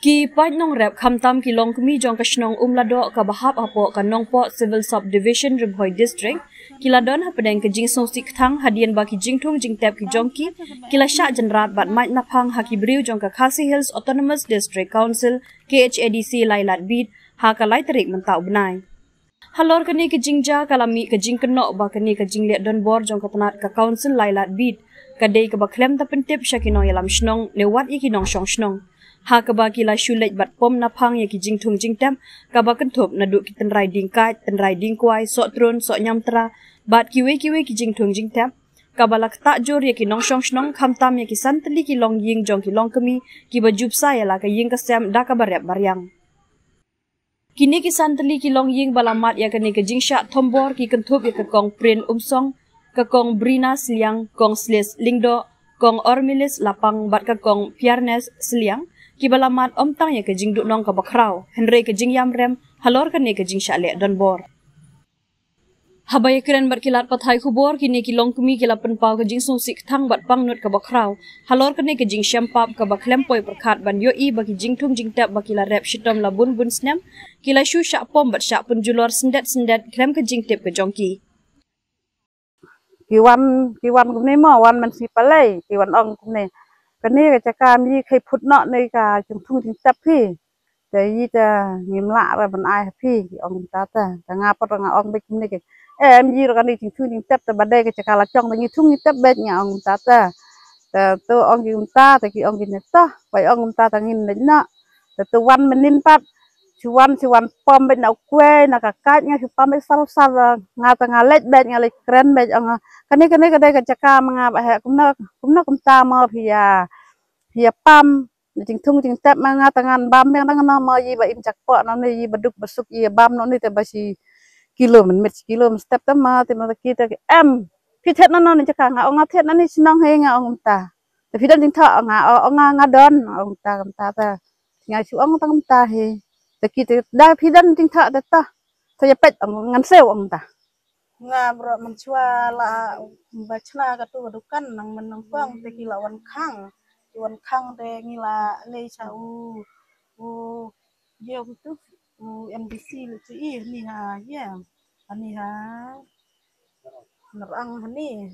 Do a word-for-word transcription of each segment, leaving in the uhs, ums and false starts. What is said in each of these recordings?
Ki paid nongrep khamtam ki longkmie jong ka shnong Umladoh kaba hap hapoh ka Nongpoh Civil Subdivision, Ri Bhoi District, ki la don hapdeng ka jingsngewsih kthang hadien ba ki jingthung jingtep ki jong ki, ki la shah jynrat bad mait naphang ha ki briew jong ka Khasi Hills Autonomous District Council, K H A D C, Lailadbit ha ka lai tarik mynta u bnai. Halor kane ka jingjia ka la mih ka jingkynnoh ba kane ka jingleh donbor jong ka tnat ka Council Lailadbit ka dei kaba khlem da pyntip sha ki nongïalam shnong ne wat ïa ki nongshong shnong, ha kaba ki la shu leit bad pom naphang ïa ki jingthung jingtep kaba kynthup naduh ki tynrai dieng kait, tynrai dieng kwai, soh trun, soh ñiamtra bad kiwei kiwei ki jingthung jingtep, kaba la ktah jur ïa ki nongshong shnong, khamtam ïa ki san tylli ki longïing jong ki longkmie kiba ju bsa ïa la ka ïing ka sem da kaba rep ba riang. Kine ki san tylli ki longïing ba la mad ïa kane ka jingshah thombor ki kynthup ïa ka Kong Prin Umsong, ka Kong Brina Sliang, Kong Slis Lyngdoh, Kong Ormilis Lapang bad ka Kong Piarnes Sliang, kiba la mad ym tang ïa ka jingduhnong kaba khraw, hynrei ka jingïam rem halor kane ka jingshah leh donbor. Haba ïakren bad ki lad pathai khubor, kine ki longkmie ki la pynpaw ka jingsngewsih kthang bad pangnud kaba khraw halor kane ka jingshem pap kaba khlem poi pyrkhat ban ïohi ba ki jingthung jingtep ba ki la rep shitom la bun bun snem ki la shu shah pom bad shah pynjulor syndet syndet khlem ka jingtip ka jong ki. Ki wan, ki wan kumne mo, wan mynsiem palei, ki wan ong kumne. Kane ka jaka ym i khei phut noh ne ka jingthung jingtep phi. Te i te ngim lah re ban ai ha phi, ki ong mynta te. Te nga pat nga ong beit kumne ki. Em, i re kane jingthung jingtep te ba dei ka jaka la jong te ngi thung ngi tep beit, nga ong mynta te. Te to ong ki mynta te, ki ong kine te. Bai ong mynta te ngin leit noh. Te to wan mynnin pat. Shu wan, shu wan pom beit na u kwai, na ka kait, nga shu pom beit sal sal, nga te nga leit beit, nga leit kren beit, ong kane kane ka dei ka jaka ma nga ba heh, kumno kumno kumta mo phi ïa, phi ïa pam. Na jingthung jingtep ma nga te ngan bam biang dang no mo, i ba im jakpoh no ne, i ba duk ba suk i bam no ne te ba shi kilo mynmiet, shi kilo mynstep te ma te ma ki te em. Phi thied na no ne jaka, nga ong nga thied na ne shnong he, nga ong mynta. Te phi don jingthoh, nga ong nga, nga don, ong mynta mynta te. Nga shu ong tang mynta hi. Te ki te da phi don jingthoh te toh. Te ïa peit, ong ngan siew, ong mynta. Nga bro mynshuwa la ba chna katu ka dukan nang mynnyngkong te ki la wan khang. Ki wan khang te ngi la leit sha u, u ïa u tu, u M D C leit sha i ni ha ïa. Ani ha. Nyrang hani.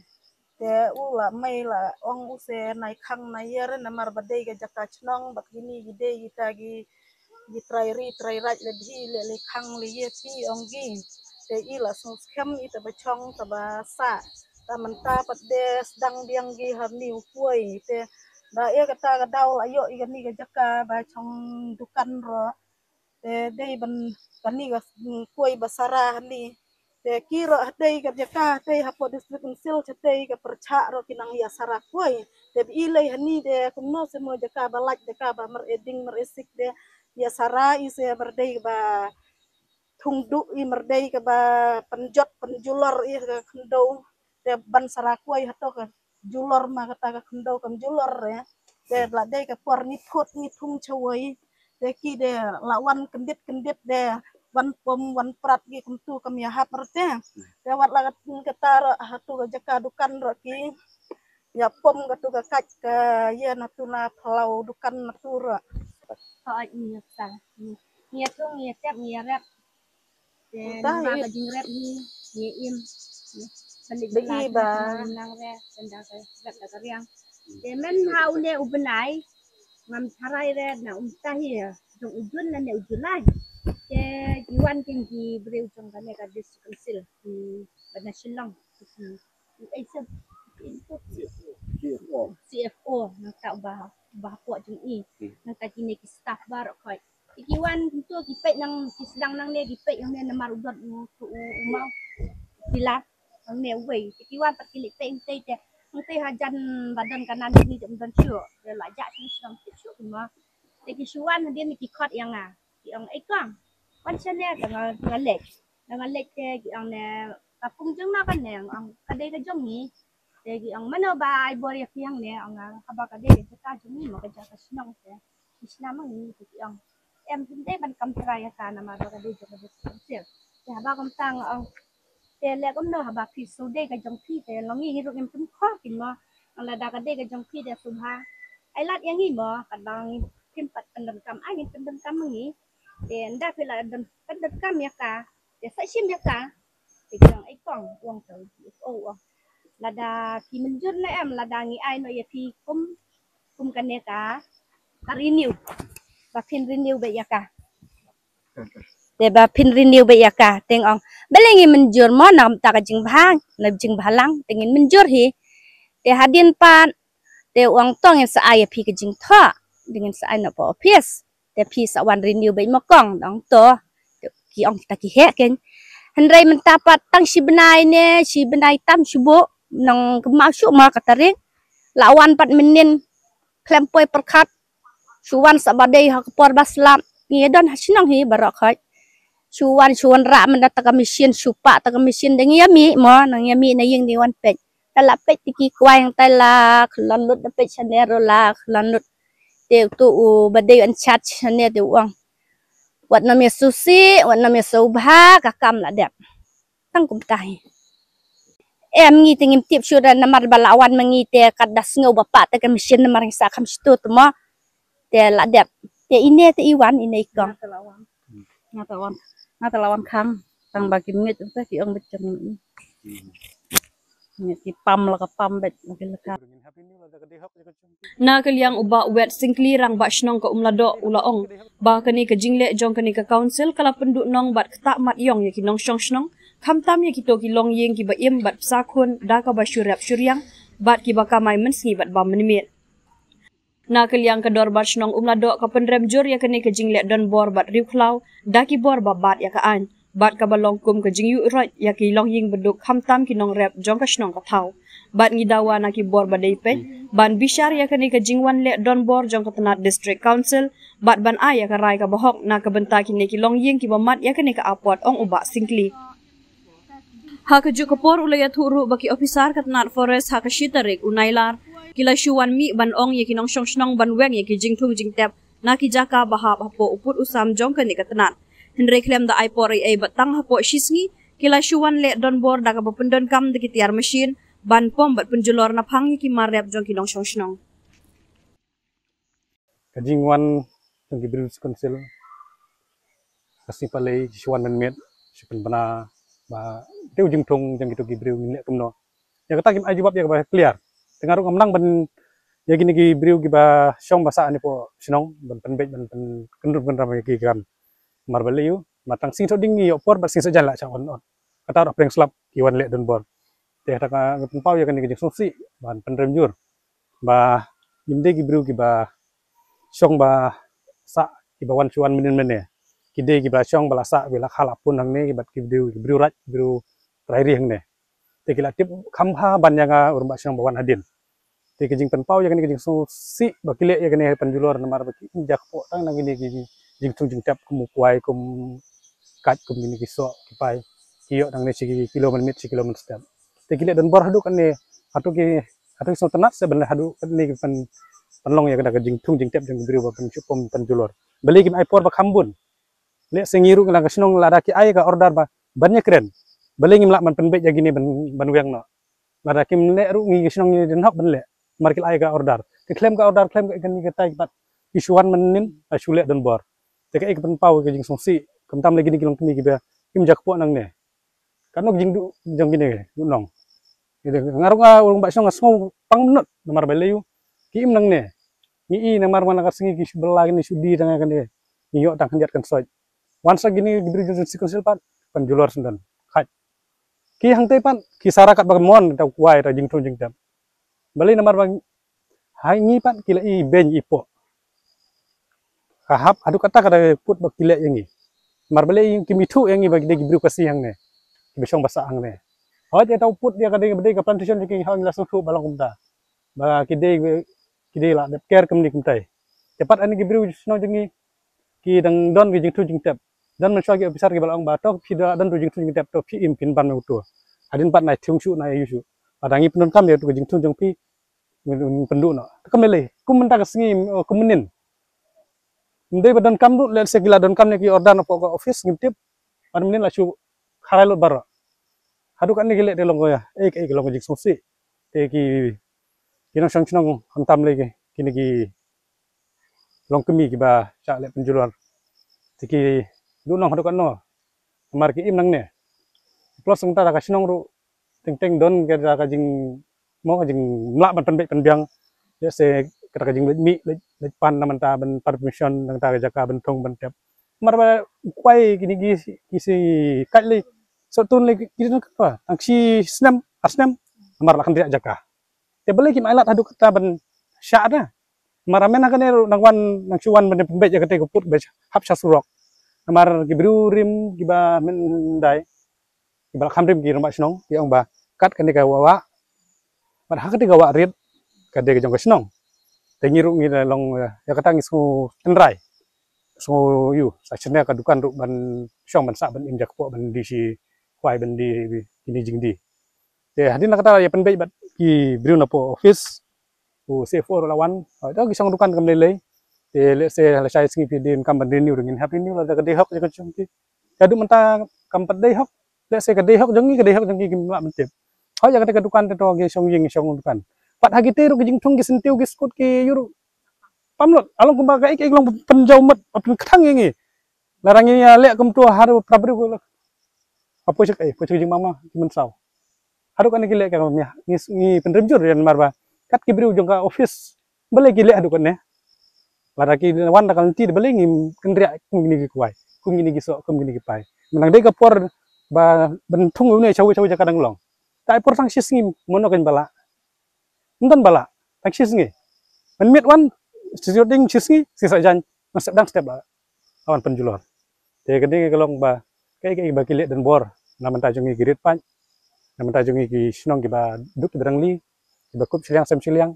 Te u la mei la ong u se nai khang nai ïa re namar ba dei ka jaka chnong bad kini ki dei kita ki, ki trai ri trai raj le dhi le le khang le ïa phi ong ki. Te i la sngewskhem i te ba chong te ba sah. Te mynta pat de sdang biang ki hani u poi. Te da ïa kata ka daw la ïoh i kani ka jaka ba chong dukan ro. Te dei ban kani ka kuai ba sara hani. Te ki ro hadei ka jaka hadei hapoh District Council hadei ka pyrchah ro ki nang ïa sara kuai. Te ba i lei hani de kumno se mo jaka ba lait jaka ba mer eding mer esik de ïa sara i se mer dei ba thung duh i mer dei ka ba pynjot pynjulor i ka khyndew. Te ban sara kuai hato ka julor ma kata ka khyndew kam julor re. Te la dei ka por ngi phut ngi thung chawei. Te ki de la wan kyndit kyndit de wan pom wan prat ki kumtu kam ïa hap re te. Te wat la kata re ha tu ka jaka dukan re ki ïa pom ka tu ka kait ka ïa na tu na phlaw dukan na tu re. Hooid, ngi ïa psang. Ngi ïa thung, ngi ïa tep, ngi ïa rep. Te nangta ka jingrep hi ngi im. Ba i ba nang re tang da ka rep da ka riang. Te men ha une u bnai ngam tharai re na um ta hi jong u Jun lane u July. Te ki wan kin ki briew jong kane ka District Council ki ba na Shillong ki, ki, ki, C F O, C F O nangta u ba, u ba hapoh jong i. Nangta kine ki staff baroh khoit. Ki wan kumto ki peit nang ki sdang nangne ki peit nangne namar u dot u u u mau. Pilar nangne uwei. Te ki wan pat ki leit peit nangtei te nangtei hajan ba don ka nan kini te ym don shuh. Te la jah shuh sdang shuh shuh ki ma. Te ki shu wan hadien ki khot ïa nga. Ki ong ei kong wan shane te nga nga leit. Te nga leit te ki ong ne ka pung jong nga kane, nga ong ka dei ka jong ngi. Te ki ong mano ba ai bor ïa phi hangne, ong nga haba ka dei ka jaka jong ngi ma ka jaka shnong te. Ki shna ma ngi te ki ong em phin dei ban kam trai ïa ka namar ba ka dei jong ka District Council. Te haba kumta nga ong te leh kumno haba phi shu dei ka jong phi te long ngi ruh ngim pynkhor kin mo. Ong lada ka dei ka jong phi te shu bha ai lad ïa ngi mo katba ngi phim pat Pyndonkam ai, ngin pyndonkam ma ngi. Te ynda phi la don pyndonkam ïa ka, te sa shim ïa ka. Te ki ong, "Ei kong," u ong, "to, oh, oh, lada phi mynjur ne em, lada ngi ai noh ïa phi kum, kum kane ka, ka renew. Ba phin renew beit ïa ka." Te ba phin renew beit ïa ka, te nga ong, "Balei ngi mynjur mo, na ka bynta ka jingbha, na jingbhalang, te ngin mynjur hi." Te hadien pat, te u ong, "To ngin sa ai ïa phi ka jingthoh, te ngin sa ai noh pa office. Te phi sa wan renew beit mo kong," te ong, "To." Te ki ong kita ki heh kein. Hynrei mynta pat tang shi bnai ne, shi bnai tam shu buh, nang kynmaw shuh mo ka tarik. La wan pat mynnin khlem poi pyrkhat. Shu wan sa ba dei ha ka por ba slap. Ngi don ha shnong hi baroh khoit. Shu wan, shu wanrah mynta ta ka machine, shu pah ta ka machine, dang ïa mih mo, nang ïa mih na ïing dang wan peit. Ta la peit te ki kwai hangtai la khlon lut, da peit shane ruh la khlon lut. Te uto u ba dei in charge shane te u ong, "Wat nym ïa sngewsih, wat nym ïa sngewbha, ka kam la dep." Tang kumta hi. Em, ngi te ngim tip shuh da, namar ba la wan ma ngi te kat da sngew ba pah te ka machine, namar ngi sa kham shu tu te mo. Te la dep. Te ine te i wan, ine i kong. Nga te la wan. Nga te la wan. Nga te la wan khang. Tang ba ki mngeit te ki ong beit jong ngi. Ngi ki pam la ka pam beit la ki la ka. Na ka liang u Bah Wet Syngkli, Rangbah Shnong ka Umladoh, u la ong ba kane ka jingleh jong kane ka council ka la pynduhnong bad ktah mat ïong ïa ki nongshong shnong, khamtam ïa kito ki longïing kiba im bad bsa khun da kaba shu rep shu riang bad kiba kamai mynsngi bad bam mynmiet. Na ka liang ka Dorbar Shnong Umladoh ka pynrem jur ïa kane ka jingleh donbor bad riewkhlaw da ki bor ba bat ïa ka aiñ, bad kaba long kum ka jingïuhroit ïa ki longïing baduk khamtam ki nongrep jong ka shnong ka thaw. Bad ngi dawa na ki bor ba dei peit ban bishar ïa kane ka jingwan leh donbor jong ka tnat District Council bad ban ai ïa ka rai kaba hok na ka bynta kine ki longïing kiba mad ïa kane ka apot, ong u Bah Syngkli. Ha kajuh ka por u la ïathuh ruh ba ki ophisar ka tnat Forest ha ka shi tarik u Nailar ki la shu wan mih ban ong ïa ki nongshong shnong ban weng ïa ki jingthung jingtep na ki jaka ba hap hapoh u pud u sam jong kane ka tnat. Hynrei khlem da ai por ei ei bad tang hapoh shi sngi ki la shu wan leh donbor da kaba pyndonkam da ki tiar machine ban pom bad pynjulor naphang ïa ki mar rep jong ki nongshong shnong. Ka jingwan jong ki briew District Council ka sngi Palei ki shu wan mynmiet, shu pynbna ba te u jingthung jong kito ki briew ngin leh kumno. Ïa kata kim ai jubab ïa kaba clear. Te nga ruh ngam nang ban ïa kine ki briew kiba shong ba sah ne poh shnong ban pynbeit ban pynkyndrum kyndram ïa ki kam. Mar ba lei ïa u, mar tang sngi thoh ding ngi ïoh por bad sngi thoh jan la shah wan ot. Kata ruh pyrshang slap ki wan leh donbor. Te kata ka nga pynpaw ïa kane ka jingsngewsih ban pynrem jur ba ngim dei ki briew kiba shong ba sah kiba wan shu wan mynnin mynne. Ki dei kiba shong ba la sah, ba la kha la pun hangne, ki bad ki briew, ki briew raij, ki briew trai ri hangne. Te ki la tip kham bha ban ïa nga u rangbah shnong ba wan hadien. Te ki jingpynpaw ïa kane ki jingsngewsih ba ki leh ïa kane pynjulor namar ba ki im ja kpoh tang na kine ki jingthung jingtep kum u kwai, kum kait, kum kine ki soh ki pai. Ki ïoh nangne shi kilo mynmiet, shi kilo mynstep. Te ki leh donbor haduh kane, haduh ki, haduh ki sngewtynnat se ban leh haduh kane ki pyn, pynlong ïa kane ka jingthung jingtep jong ki briew ba pynshukpom pynjulor. Balei kim ai por ba kham bun. Lehse ngi ruh ngi la ka shnong lada ki ai ka order ba ban ïa kren. Balei ngim lah ban pynbeit ïa kine ban, ban weng noh. Lada kim leh ruh ngi ka shnong ngi dei hok ban leh. Mar ki la ai ka order. Te khlem ka order, khlem ka kane katai pat ki shu wan mynnin, la shu leh donbor. Te kaei ka pynpaw ka jingsngewsih, khamtam lei kine ki longkmie kiba im ja kpoh nangne. Katno ka jingduh jong kine duh nong. Nga ruh nga u rangbah shnong nga sngew pang mynot namar ba lei ïa u ki im nangne. Ngi i namar man la ka sngi ki shu bylla kine shu die tang kane. Ngi ïoh tang khyndiat khynsoit. Wan sa kine ki briew jong District Council pat pynjulor sngewdon. Khait. Ki hangtei pat ki sara kat ba ka mon ta u kwai ta jingthung jingtep. Balei namar ba ha ngi pat ki la i beiñ i poh. Ka hap haduh katta katta ka pud ba ki leh ïa ngi. Namar balei kim ithuh ïa ngi ba ki dei ki briew Khasi hangne, kiba shong ba sah hangne. Hooid, ïa ta u pud ïa ka dei ba dei ka plantation jong ki, ha ngi la sngewthuh ba long kumta. Ba ki dei, ki dei la dep ker kumne kumtai. Te pat ani ki briew shnong jong ngi ki dang don ki jingthung jingtep. Don mynshuwa ki ophisar kiba la ong ba to phi da don tu jingthung jingtep, to phi im phin ban me uto. Hadien pat nai thung shuh nai ïa u shuh. Lada ngi pyndonkam ïa uto ka jingthung jong phi, ngin pynduh noh. Te kam lei, kum mynta ka sngi, kum mynnin. Ym dei ba donkam ruh, lehse ki la donkam ne ki order na poh ka office ngim tip. Ban mynnin la shu kharai lut baroh. Haduh katne ki leh te long ko ïa, eh, ki, ki long ka jingsngewsih. Te ki, ki nongshong shnong khamtam lei ki, kine ki long kmie kiba shah leh pynjulor. Te ki duh nong haduh katno. Namar ki im nangne. Plus nangta da ka shnong ruh teng teng don ka da ka jing mo ka jingmlak ban pynbeit pynbiang. Let's say kata ka jingleit mih leit leit pan namar ta ban permission nangta ka jaka ban thung ban tep. Namar ba kwai kine ki ki si kat lei sot tun lei ki dang ka tang shi snem ar snem. Namar la khyndiat jaka. Te balei kim ailad haduh kata ban shah da. Namar amen ha kane ruh nang wan nang shu wan ban pynbeit ïa kata ka put ba hap sha surok. Namar ki briew rim kiba men dai kiba la kham rim ki rangbah shnong ki ong ba kat kane ka wah wah. Bad ha kata ka wah rit ka dei ka jong ka shnong. Te ngi ruh ngi la long ïa kata ngi sngew tynrai. Sngew ïu sa shane ka dukan ruh ban shong ban sah ban im jakpoh ban die shi kwai ban die kine jingdie. Te hadien kata ïa pynbeit bad ki briew na po office. U C F O ruh la wan. Hoi to ki shong dukan kam lei lei. Te let's say la shai sngi phi dien kam ban renew ruh ngin hap renew la da ka dei hok jong ka jong ki. Ka duh mynta kam pat dei hok. Let's say ka dei hok jong ngi ka dei hok jong ngi kim lah ban tip. Hoi ïa kata ka dukan te to ki shong ïing shong dukan. Pat ha kite ruh ki jingthung ki syntiew ki skut ki ïu ruh pam lut. Along kumba ka ik ik long pynjaw mut pynkhang ïa ngi. Lada ngi ïa leh kumto haduh pra briew ko la. Ka poi shak eh poi shak jingmama ki mynsaw. Haduh kane ki leh ka mia ngi ngi pynrem jur ïa namar ba kat ki briew jong ka office. Balei ki leh haduh kane. Lada ki wan da ka lynti balei ngi kynriah kum kine ki kwai kum kine ki soh kum kine ki pai. Mynta dei ka por ba ban thung une shawi shawi jaka dang long. Tai por tang shi sngi mono kan bala. Ym don ba lah tang shi sngi. Mynmiet wan shi ding shi sngi shi sa jan. Nang step dang step ba wan pynjulor. Te ka dei ka long ba kaei kaei ba ki leh don bor na mynta jong ngi ki rit paid na mynta jong ngi ki shnong kiba duk kiba rangli kiba kup shiliang sem shiliang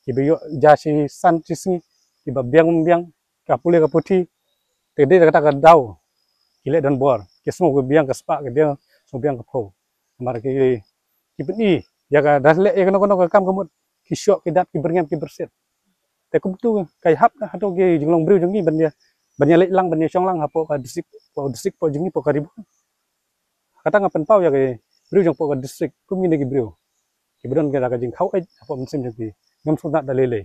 kiba ïoh ja shi san shi sngi kiba biang biang ka pule ka puthi. Te dei kata ka daw ki leh don bor ki sngew ka biang ka spah ka biang sngew biang ka phew. Namar ki ki pyni ïa ka da leh ïa kano kano ka kam ka mut ki shoh ki dat ki byrngem ki byrsit. Te kumtu ka hap na hato ki jinglong briew jong ngi ban ïa ban ïa leit lang ban ïa shong lang hapoh ka district poh district poh jong ngi poh ka Ri Bhoi. Kata nga pynpaw ïa ki briew jong poh ka district kum ngi ne ki briew kiba don ka jingkhaw eit hapoh mynsiem jong ki ngam sngewtynnat da lei lei.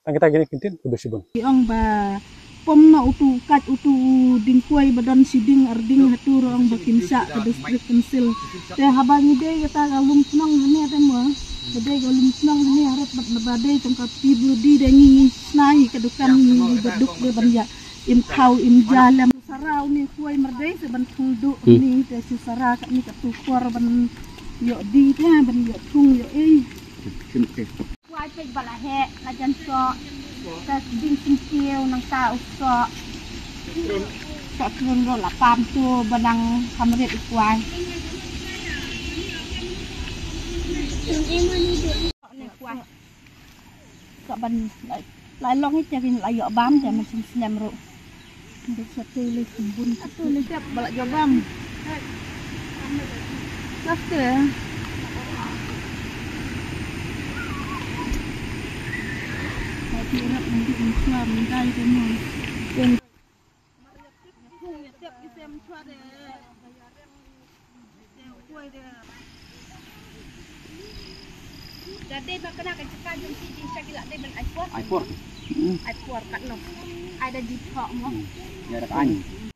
Tang kita kine ki ktien khublei shibun. Ki ong ba pom noh utu u kaj utu u ding kuai ba don shi ding ar ding hatu ruh ong ba kim shah ka district council. Te haba ngi dei kata ka lum chnong hane te mo. Ba dei ka lum chnong hane haret bad ba dei tang ka P W D de ngi ngi snai ka dukan ngi ngi ba duk de ban ïa im khaw im ja lem. Sara uni kuai mardei se ban thung duh ni te si sara ka ni ka tu kor ban ïoh di te ban ïoh thung ïoh ei. Kuai peit ba la heh la jan soh. Ka ding syntiew nangta u soh. Soh trun ruh la pam tu ba nang kham rit u kuai. Soh ne kuai. Soh ban la long ïa kin la ïoh bam te man snem ruh. Duk sa te le kumbun sa te le jap ba la jabam. Sa te. Sa te rap nang di insua mentai te mo. Sen. Tung ya tep ki sem chua de. Da dei ba kane ka jaka jong ki jingshakila dei ban ai por. Ai por. Ai por katno. Ai da ji thok mo. Ya da ka aiñ.